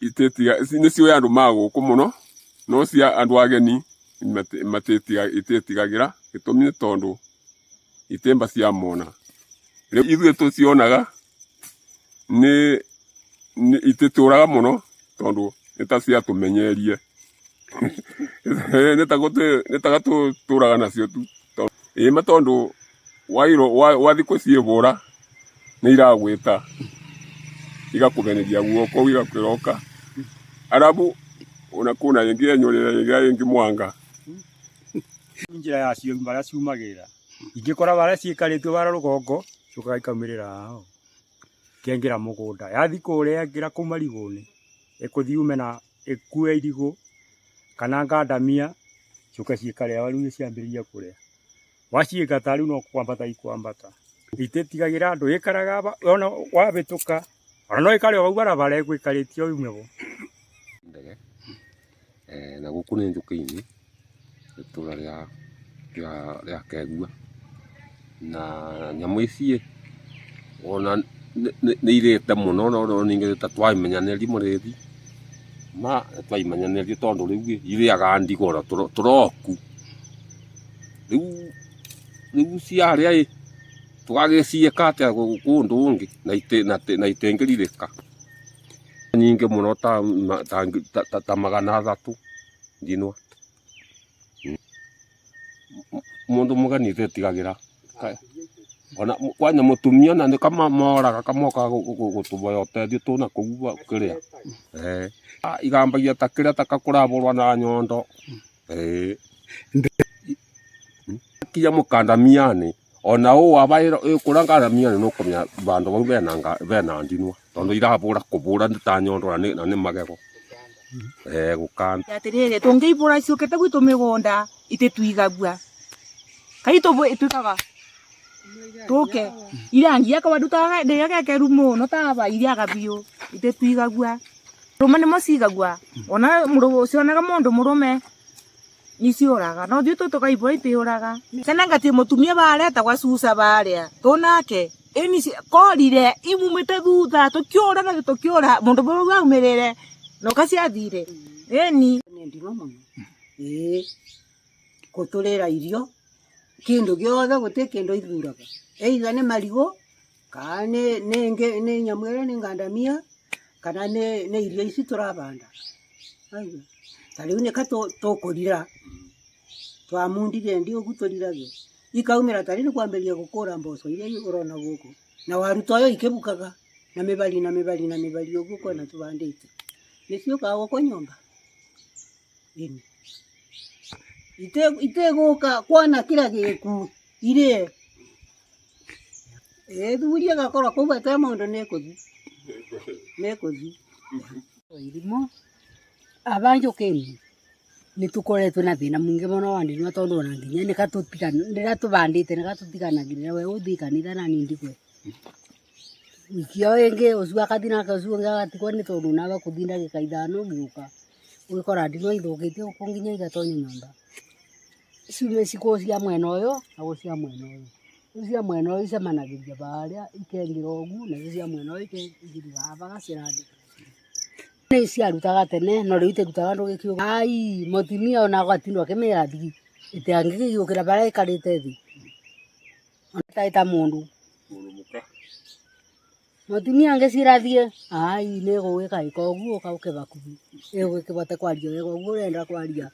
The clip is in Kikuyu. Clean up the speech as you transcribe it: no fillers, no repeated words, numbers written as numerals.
Itĩtiga nĩ ciũĩ andũ ma gũkũ mũno, no cia andũ ageni itĩtigagĩra, gĩtũmi nĩ tondũ itimba cia mona. Rĩu ithuĩ tũcionaga nĩ ititũraga mũno tondũ nĩ ta ciatũmenyerie. Nĩ ta tũtũraga nacio tu. Ĩĩ ma tondũ wathiĩ gũcihũra nĩ iragwĩta, igakũgeneria guoko igakwĩra ũka. Arabu ona kwĩna ĩngĩ yenyũrĩra ĩrĩa ĩngĩ mwanga. Njĩra yacio harĩa ciumagĩrĩra, ingĩkora harĩa ciikarĩtio harĩa rũgongo, ciũkaga ikaumĩrĩra haha ũũ, ikaingĩra mũgũnda. Yathiĩ kũrĩa yaingĩra kũu marigũ-inĩ, ĩkũthiĩ yume na ĩkue irigũ kana ngandamia, ciũke ciikare hau rĩu ciambĩrĩrie kũrĩa. Waciingata rĩu no kwambata ikwambata. Ititigagĩra andũ, ĩkaraga wona wahĩtũka, ona no ĩkare o hau barabara ĩgũikarĩtie yume ho. Ndege na gũkũ nĩ njũkĩ-inĩ itũra rĩa Kegua, na nyamũ ici ĩ, ona nĩ irĩte mũno no ningĩ ta twaimenyanĩria mũrĩthi, ma twaimenyanĩria tondũ rĩu ĩ, irĩaga ndigoro tũroku, rĩu ciarĩa ĩ, tũgagĩciĩka atĩa kũndũ ũngĩ na itingĩrirĩka. Nyingĩ mũno ta 300 ndinwa. Mũndũ mũgeni ĩtetigagĩra ona kwanja mũtumia ona nĩ kamoraga kamokaga gũtũboya ũteithio tũ nakũu kĩrĩa. Igambagia ta kĩrĩa ta kakũrabũrwa na nyondo. Kinya mũkandamianĩ ona ũũ aba ĩkũra ngandamianĩ nĩ ũkũmenya bandũ bau bena ndinwa tondũ irabũra kũbũra nĩ ta nyondo na nĩ magego. Gũkanda. Atiriri tungĩibũra ciũkĩte gwitũ mĩgũnda itĩtuigagua kai twĩkaga tũke irangia kawandu ndĩrĩa gekeru mũno taba iriaga biũ itĩtuigagua rũme nĩmo cigagua ona cionaga mũndũ mũrũme nĩciũraga no ithuĩ tũkaibũra itiũraga. Tene ngatie mũtumia barĩa etagwa Susa barĩa tũnake ĩni korire imumĩte thutha tũkĩũra na tũkĩũra mũndũ ũyũ aumĩrĩre noka ciathire ĩni. Nĩ ndimũ mũno ĩĩ gũtũrĩra irio kĩndũ gĩothe gũtirĩ kĩndũ ithuraga either nĩ marigũ kana nĩ nyamũ ĩrĩa nĩ ngandamia kana nĩ irio ici tũrabanda. Ta rĩu nĩka tũkũrira twamundire ndi ũguo tũrirage ikaumĩra ta rĩu nĩ kwambĩrĩria gũkũra mboco iria ũrona gũkũ na waru ta ũyũ ikĩbukaga na mĩbari na mĩbari na mĩbari ũguo kwena tũbandĩte nĩ ciũkaga gũkũ nyũmba. Ĩni itegũka kwana kĩrĩa gĩku irĩe ĩthuri ĩgakorwo kũu ate mũndũ nĩ kũthi nĩ kũthi. Irimũ aba njũkĩ-inĩ nĩ tũkoretwo na thĩna mũingĩ mũno wa ndinwa tondũ ona nginya rĩrĩa tũbandĩte nĩ gatũtiganagĩria we ũthiĩ kanitha na niĩ ndigwe. Wiki ĩyo ĩngĩ ũcio akathi nake ũcio ũngĩ agatigwo nĩ tondũ nawe kũthiĩ ndagĩka 5 ũgĩũka ũgĩkora ndinwa ithũkĩtie gũkũ nginya igatonya nyũmba. Ciume cikũ cia mwena ũyũ na gũ cia mwena ũyũ. Rĩu cia mwena ũyũ icemanagĩria barĩa ikaingĩra ũguo nacio cia mwena ũyũ ikaingĩra haha gacĩra-inĩ. Nĩ ciarutaga tene no rĩu itirutaga ndũgĩkiuga ai mũtumia ona agatindwo akĩmĩra thiĩ ĩtangĩgĩũkĩra barĩa ĩkarĩte thĩ ona ĩtarĩ ta mũndũ. Mũtumia angĩciĩra thiĩ ai nĩ gũgĩka ĩka ũguo ũka ũke hakuhĩ ĩgũkĩbote kwaria wega ũguo ũrenda kwaria.